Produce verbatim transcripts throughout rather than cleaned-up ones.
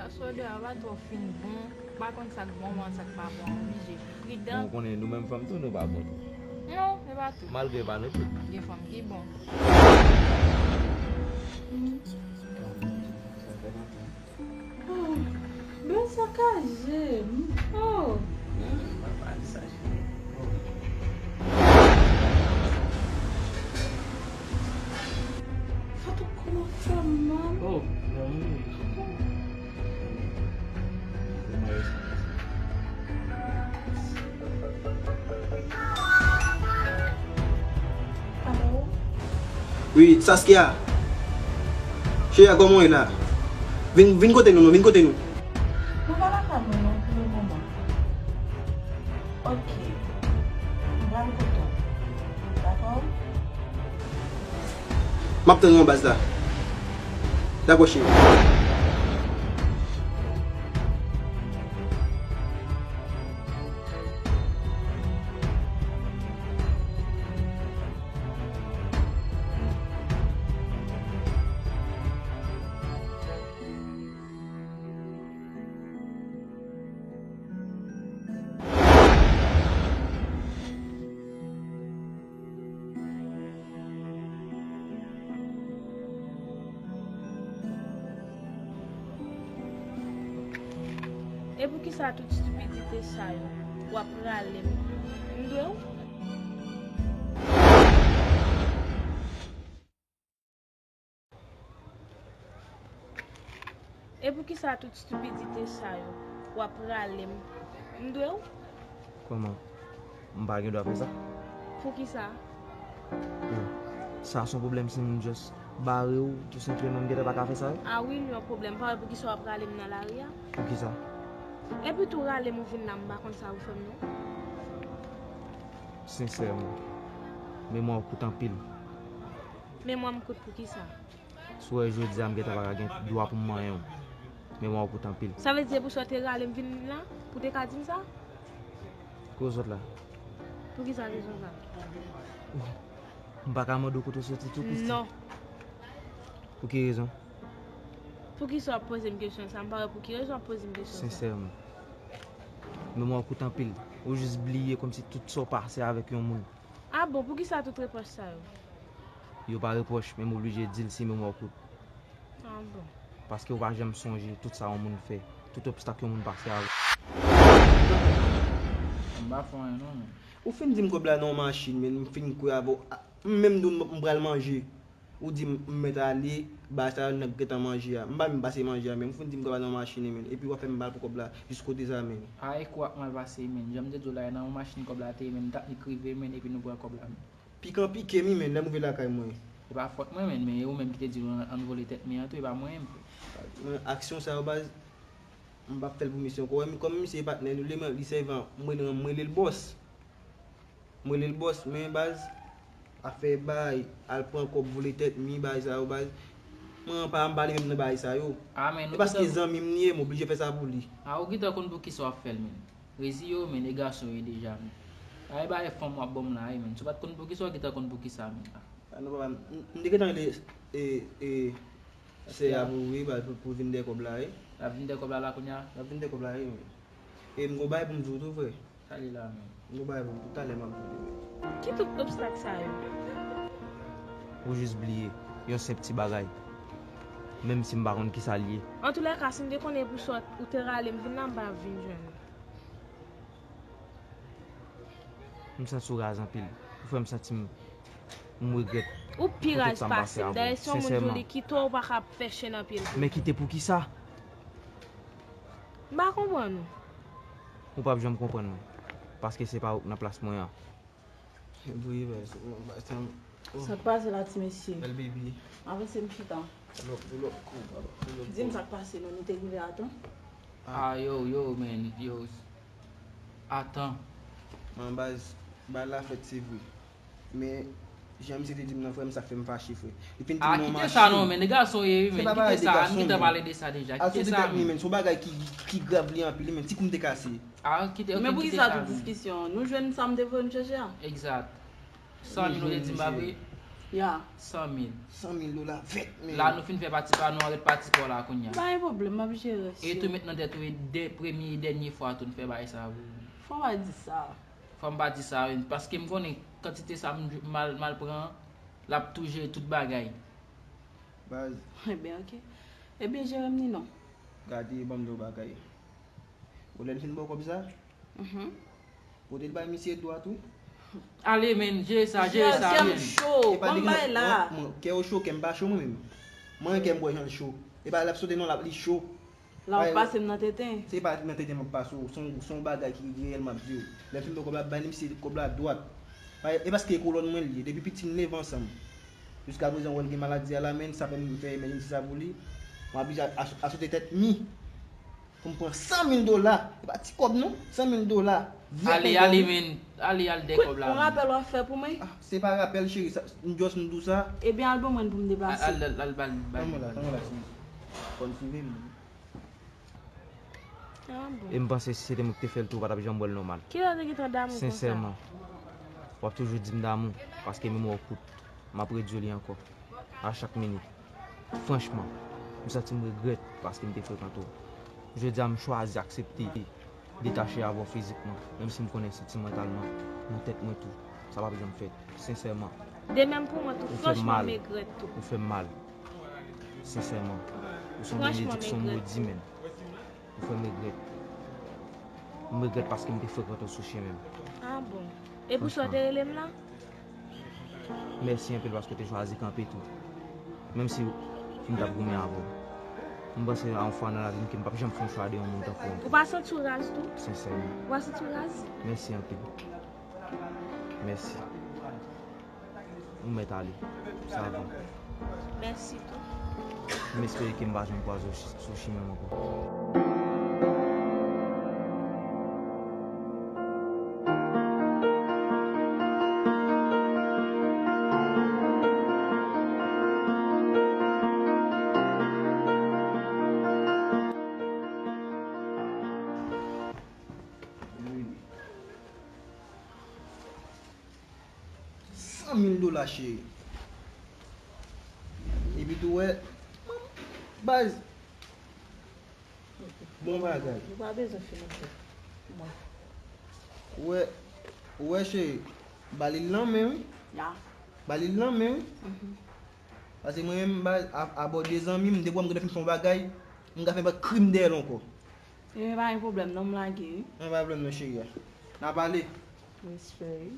Sodè a pa twò fin bon. Ou pa konn sa k bon, ou pa konn sa k pa bon. Oblije pridan. Bon, ou konnen nou menm fanm tou, nou pa bon tou. Non, se pa tou. Malgre pa nou tout. Gen fanm ki bon. Oh, bèl sakaje m. Oh. Fatou, kòman w fè mal? Oh, zanmi. Alo? Wi, Saskia. Cheri a, kòman w ye la? Vin, vin kote nou, non, vin kote nou. Nou pa lakay mwen non, pou le moman. Ok. M pral kote w. Dakò? M ap tann ou an baz la. Dakò, cheri. E poukisa tout stipidite sa yo? W ap rale m. M dwe w? E poukisa tout stipidite sa yo? W ap rale m. M dwe w? Kòman? M pa gen dwa fè sa? Poukisa? Yo, sa se yon pwoblèm si m just bare w, tou senpleman, m gentan pa ka fè sa yo? A wi, l yon pwoblèm. Pa wè poukisa w ap rale m nan lari a? Poukisa? Epi tou rale m ou vin la, m pa konn sa ou fè m non. Sensèman, memwa w kout anpil. Memwa m kout poukisa? Si w wè jodi a m gentan pa ka gen dwa pou m manyen w. Memwa w kout anpil. Sa vle di se pou sa w te rale m vin la? Pou w te ka di m sa? Ki w sot la? Poukisa ke w sot la? M pa ka mande w kote w soti tou, Christy? Non. Pou ki rezon? Poukisa w ap poze m kesyon sa? M pa wè pou ki rezon w ap poze m kesyon sa. Sensèman. Memwa w kout anpil. Ou jis bliye kòmsi tout sa w pase avèk yon moun. A bon, poukisa tout repwòch sa yo? Yo pa repwòch, men m oblije di l si memwa w kout. A bon. Paske ou pa janm sonje tout sa yon moun fè, tout obstak yon moun pase avè. M pa fè anyen non, men. Ou fin di m kòb la nan yon machin, men m fin kwè avè w. A, m menm di w m, m pral manje. Ou di m, m mèt ale, bagay sa yo nèg gentan manje a. M pa menm pase manje a, men m fin di m kòb la nan yon machin, men. Epi w ap fè m mal pou kòb la, jis kote sa, men. A, e kou ak mal pase, men. Jan m te di w la, e nan yon machin kòb la te ye, men. M t ap nik rive, men, epi nou pran kòb la, men. Pikan pike m wi, men, lè m rive lakay mwen. E pa fòt mwen, men, men e ou menm ki te di nou ann, ann vole tèt mi an tou, e pa mwen menm. Men aksyon sa yo, baz, m p ap fè l pou misye ankò. Wè, kòm misye e patnè nou, li, li sèvi an, m rele, m rele l bòs. M rele l bòs, men, baz, afè bay, al pran kòb, vole tèt mi, bagay sa yo, baz. Mwen pa, m pa ale menm nan bagay sa yo. A, men nou. E paske zanmi m li ye, m oblije fè sa pou li. A, ou gentan konn pou kisa w ap fè l, men. Reziye w, men, e gason w ye deja, men. A, e bagay fanm w ap ban m la, wi, men. Si w pa t konn poukisa, w gentan konn poukisa, men. A, non, papa, m, m, m te gentan rele, e, e, sè a pou, wi, ba, pou, pou vin dèyè kòb la, wi. L ap vin dèyè kòb la, la, kounye a? L ap vin dèyè kòb la, wi, men. E m gon bagay pou m di w tou, frè. Sa li la, men. M gon bagay pou m di w, talè m ap di w, men. Ki tout obstak sa yo? Ou jis bliye, yon senp ti bagay. Menm si m pa konn kisa l ye. Antoulèka, si m te konnen pou sa w te rale m vin la, m pa t ap vin jwenn ou. M santi w raz anpil. Ou fè m santi m, m regrèt. Ou pi raz pase m. Dayè, si yon moun di w li kite w, ou pa ka fè chenn nan pye l pou li. Men kite poukisa? M pa konprann ou. Ou p ap janm konprann mwen. Paske se pa ou k nan plas mwen an. Wi, baz, baz, sa m, oh. Sa k pase la, ti mesye? Bèl baby. Avanse m chita. Pull up, pull up, pull up, pull up. Di m sa k pase non, nou te rive a tan? Ah, yo, yo, man, yo. Atan. Man, baz, bal la fèt, se vre. Men, jan misye te di m nan, frè m, sa k fè m fache, frè. Li fin di m nan machin. Ah, kite sa non, men, nèg gason ye, wi, men, kite sa, m gentan pale de sa deja, kite sa, men. Se yon bagay ki, ki grav li anpil, wi, men, ti kou m te kase. Ah, kite, ok, kite sa, men. Men poukisa tout diskisyon an? Nou jwenn sa m te voye nou chèche a? Egzat. San mil ou te di m, pa vre? Ya. San mil. San mil dola, vèt mil. La nou fin fè pati pa nou, ann ret pati pa w la kounye a. Pa gen pwoblèm, m ap jere. E tou met nan tèt ou, e de, premye e dènye fwa tou n fè bagay sa pou ou. Fò w pa di sa. Fò m pa di sa, wi, paske m konnen kantite sa m, m al, m al pran, l ap tou jere tout bagay. Baz. Ebyen, oke. Ebyen, jere m ni non. Gade, ban m di w bagay. Ou lè l fin ba w kòb sa? Mhm. Pote l bay misye dwat ou. Ale, men, jere sa, jere sa, Kè m men. cho, E pa ban m de bay la. Mwen, kè w cho, kè m pa cho mwen menm. Mwen, kè m bwè jan l cho. E pa l ap sote non, l ap li cho. La w ap pase m nan tenten. Se pa nan tenten m ap pase w, se yon, se yon bagay ki reyèl m ap di w. Lè m fin ba w kòb la, bay misye kòb la dwat. Pa, e paske e kolòn mwen l ye, depi piti n leve ansanm. Jiska prezan, w wè l gen maladi a la, men sa fè m fè emèjensi sa pou li. Mwen oblije a, a, asote tèt mi. Pou m pran san mil dola. E pa ti kòb non, san mil dola. Vèt Ale, mil ale, dola. Men. Ale, al de Kout, kòb la, yon men. Rapèl w ap fè pou mwen? Ah, se pa rapèl, cheri, sa, m just m di w sa. Ebyen, al ban mwen pou m depase. Al, al, al, bal, bal, Tann mwen la, bal. Tann mwen la, cheri. Konn swive m. Ah, bon. E m panse si se te mwen ki te fè l tou, ou pa t ap janm wè l nòmal. Kilè w te gentan damou konsa? Sensèman, w ap toujou di m damou, paske memwa w kout. M ap redui li ankò, a chak minit. Franchman, m santi m regrèt paske m te frekante w. Jodi a, m chwazi aksepte detache avè w fizikman, menm si m konnen santimantalman, nan tèt mwen tou, sa p ap janm fèt. Sensèman, De menm pou mwen tou, ou fè m franchman, mal. M regrèt tou. Ou fè m mal. Sensèman, ou se yon Franchman, benediksyon m regrèt modi tou. Menm. Ou fè m regrèt. M regrèt paske m te frekante w sou chemen m. Ah bon. E pou sa w te rele m la? Mèsi anpil paske w te chwazi kanpe tou. Menm si m t ap goumen avè w. M panse a yon fwa nan lavi m ke m p ap janm fè yon chwa de yon moun tankou w. Ou pa santi w raz tou? Sensèman. Ou pa santi w raz? Mèsi anpil. Mèsi. Ou mèt ale. Sa va. Mèsi tou. M espere ke m pa janm kwaze w sou chemen m ankò. San mil dola, cheri. Epi tou wè, baz. Bon bagay. Ou pa bezwen finanse mwen. Ou wè, ou wè, cheri, ba li l nan men, wi. Ya. Ba li l nan men, wi. Paske mwen menm, baz, a, abòde zanmi m, depi w wè m gentan fin fè yon bagay, m ka fè yon krim dèyè l ankò. Ebyen, pa gen pwoblèm non, m lage, wi. Nan pa pwoblèm non, cheri. N a pale. Respè, wi.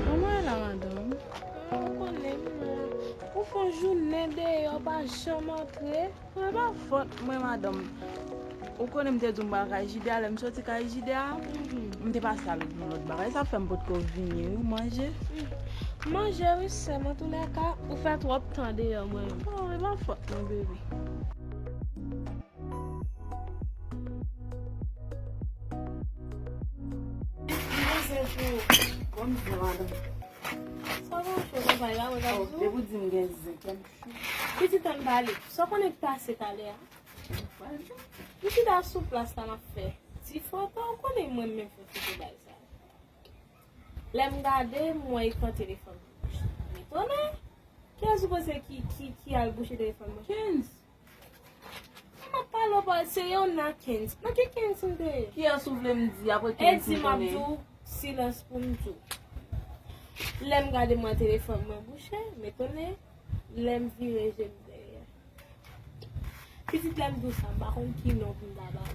Kòman e la, madanm? Ou konnen m la. Ou fè yon jounen deyò, pa janm antre. Mwen pa fòt mwen, madanm. Ou konnen m te di w m pral kay Jide a, lè m soti kay Jide a, m te pase al yon lòt bagay, sa fè m potko vini, wi, manje. Manje, wi, sè m, antoulèka, ou fè twòp tan deyò mwen. Oh, e pa fòt mwen, bebe. Bonjou, madanm. Sa va, chè, konsa, e pa mwen k ap di w? Depi w di m gen zen, kè m cho. Pitit, ann pale. Sa w konnen k pase talè a? M chita sou plas la, m ap fè ti foto. Ou konnen mwen menm fè foto bay sa. Lè m gade, m wè ekran telefòn mwen bouche. M etone. Kiyès ou panse ki, ki, ki al bouche telefòn mwen? Kenz. M ap pale w, se yon nan Kenz. Nan ki Kenz m te ye? Kiyès ou vle m di apre Kenz m konnen? E di m ap di w, silans pou m di w. Lè m gade, m wè telefòn mwen bouche, m etone. Lè m vire je m dèyè. Pitit, lè m di w sa, m pa konn ki non pou m ta ba w.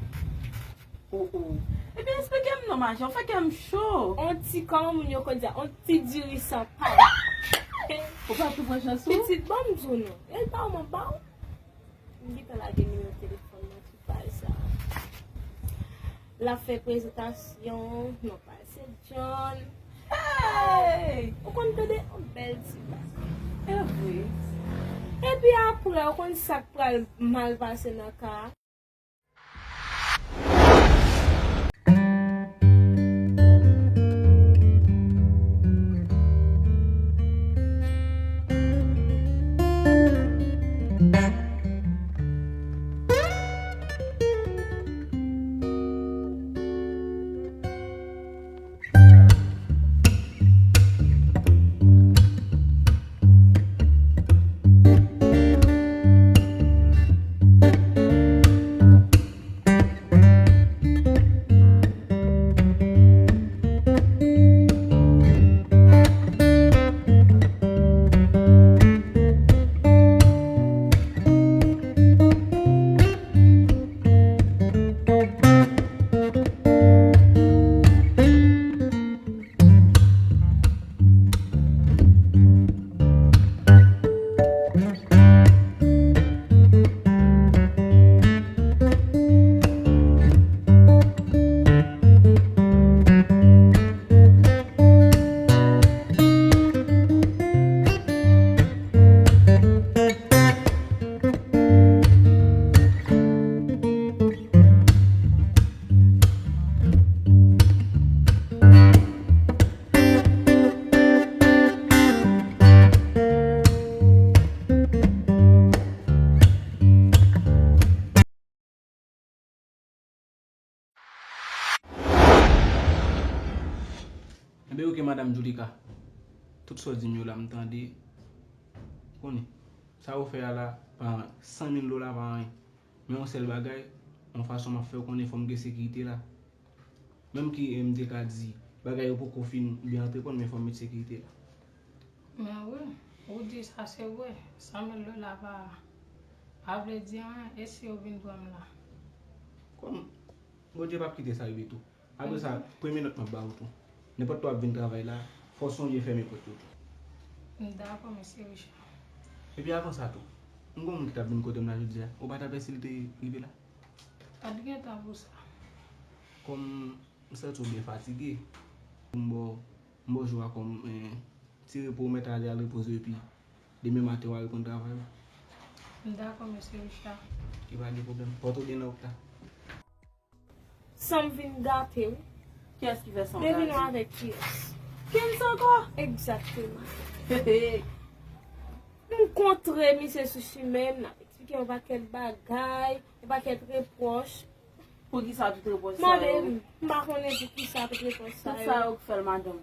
Oh, oh. Ebyen, esplike m non, ma chè, ou fè kè m cho. On ti, kòman moun yo konn di a, on ti diri san pay. Ou pa tou pran chans ou? Pitit, ban m di w non. E l pa w m ap ba w. M gentan lage nimewo telefòn nan sou paj sa. L ap fè prezantasyon nan paj Sent John. Hey! Ou konn tande yon bèl ti vwa. E vre. Epi apre, ou konn sa k pral mal pase nan ka a? Wi, oke, madanm Julika. Tout sa w di m yo la, m tande. Konnen, sa ou fè a la, pa san mil dola pa anyen. Men yon sèl bagay, yon fason m ap fè w konnen fò m gen sekirite la. Menm ki, eh, m te ka di, bagay yo poko fin byen antreprann, men fò m met sekirite la. Men wi, ou di sa se vre. San mil dola pa, pa vle di anyen. E si yo vin pran m la? Kòm Bondye p ap kite sa rive tou. Apre sa, premye nòt m ap ba ou tou. Nenpòt lè w ap vin travay la, fò w sonje fèmen pòt yo tou. M dakò, mesye Richard. Epi avan sa tou, m gon moun ki t ap vin kote m la jodi a. Ou pa t ap wè si l te rive la? Pa t gen tan pou sa. Kòm m santi w byen fatige, m ba w, m ba w jou a kòm, eh, ti repo, w mèt ale al repoze w epi demen maten w a reprann travay ou. M dakò, mesye Richard. Ki pa gen pwoblèm. Pòte w byen nan wout la. San m vin gate, wi. Kiyès ki fè san w gate? Devine avèk kiyès? Kenns ankò? Egzakteman. M kontre misye sou chimen, m ap eksplike yon pakèt bagay, yon pakèt repwòch. Poukisa tout repwòch sa yo? Mande m, m pa konnen poukisa tout repwòch sa yo. Tout sa yo k fè l, madanm.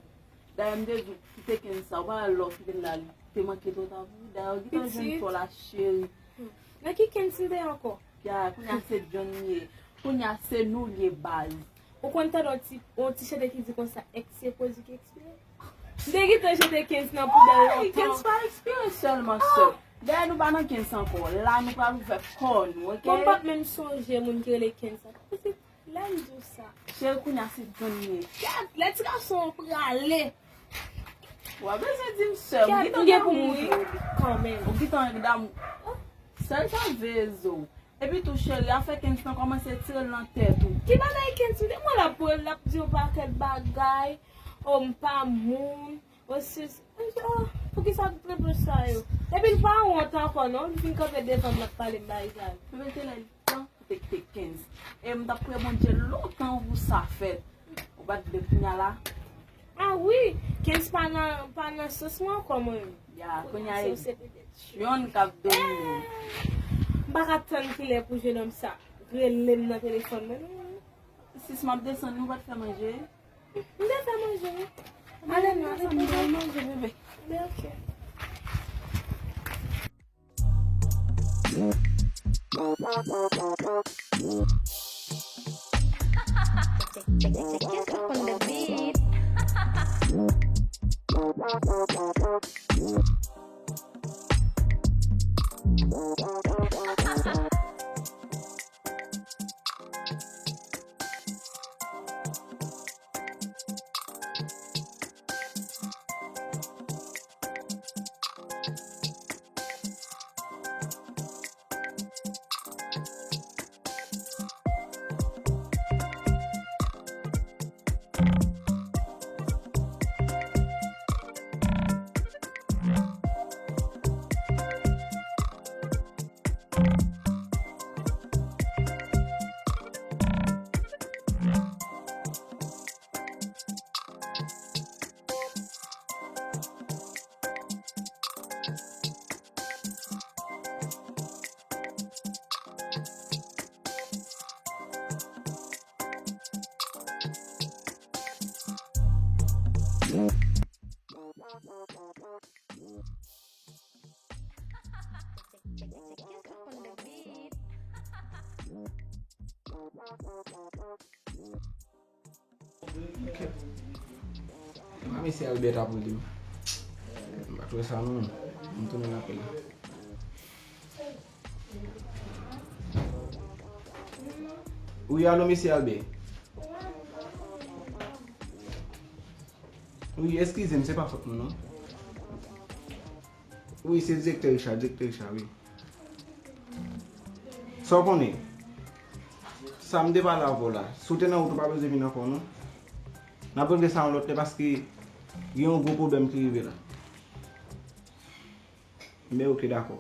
Dayè, m te di w, kite Kenns sa, ou pa wè lè w kite l la, li te manke twò ta pou ou. Dayè, ou gentan jwenn fò la, cheri. Nan ki Kenns m te ye ankò? Ya, kounye a se John li ye. Kounye a se nou li ye, baz. Ou konn tande yon ti, yon ti chante ki di konsa, èks se pwodui ki ekspire. M te gentan jete Kenns nan poubèl lontan. Kenns pa ekspire sèlman, sè. Dayè, nou pa nan Kenns ankò. La, nou pral ouvè kò nou, oke? Bon, m p ap menm sonje moun ki rele Kenns sa. Lè m di w sa. Cheri, kounye a se John li ye. Kèt, lè ti gason an prale. W a bezwen di m sè, m gentan gen pou mouri kanmenm. Ou gentan gen damou. Sè l ta veye zo w. Epi tou, cheri, afè Kenns lan kòmanse tire l nan tèt ou. Ki bagay Kenns? M te wè l ap, l ap di yon pakèt bagay. O, m pa moun. O, sis. M di, o, poukisa tout repwòch sa yo? Epi l pa wont ankò, non. Li fin kanpe devan m, l ap pale m bagay sa yo. Mete lè l tan pou te kite Kenns. E m t ap priye Bondye lontan pou sa fèt. Ou pa t vle kounye a la? A wi, Kenns pa nan, pa nan sans mwen ankò, mwen menm. Ya, kounye a se yon seri de John k ap domine. M pa ka tann kilè pou jennonm sa rele m nan telefòn mwen, non. Sis, m ap desann, nou pa t fè manje? M te fè manje, wi. Ale, nou ale pou manje, bebe. Oke. A, mesye Albert ap rele m. M pa t wè sa non. M tounen apèl la. Wi, alo, mesye Albert. Wi, eskize m, se pa fòt mwen non. Wi, se direktè Richard, direktè Richard, wi. Sa w konnen? Sa m te pale avè w la. Si w te nan wout, ou pa bezwen vin ankò, non. N ap regle sa yon lòt lè paske gen yon gwo pwoblèm ki rive la. Men oke, dakò.